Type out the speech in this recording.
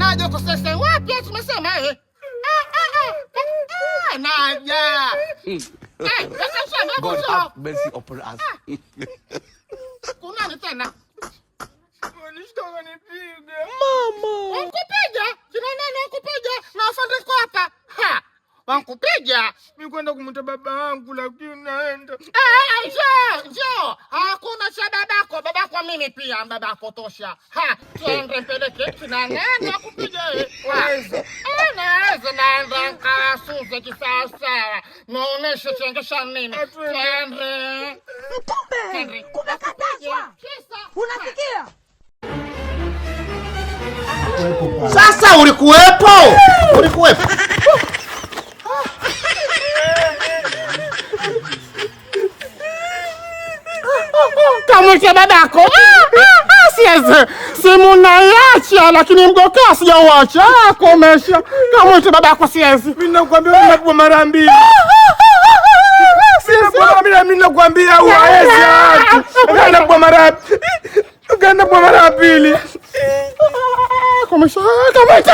Naja kwa sasa wapi tumesema eh? Ah, ah, ah, naja. Eh, sasa sasa God have mercy upon us. Kuna nini tena? Kanipiga. Mama. Wankupiga? Kina nani wankupiga? Na afande kwa hapa. Ha. Wankupiga? Mimi kwenda kumuta baba yangu lakini naenda. Eh, njoo, njoo. Hakuna cha babako, babako mimi pia babako tosha. Ha, twende mpeleke kina nani wakupiga eh? Waweza. Eh, naweza naenda nkawasuze kisawasawa. Naoneshe chengesha nini. Twende. Mkumbe, kumekatazwa. Unasikia? Sasa ulikuwepo? Ulikuwepo? Kamwite babako. Siwezi. Simu naiacha lakini mgokaa sijauacha. Komesha. Kamwite babako siwezi. Mimi nakwambia unapigwa mara mbili. Siwezi. Mimi nakwambia huwezi hatu. Unapigwa mara Ukaenda mara ya pili. Komesha. Kamwite.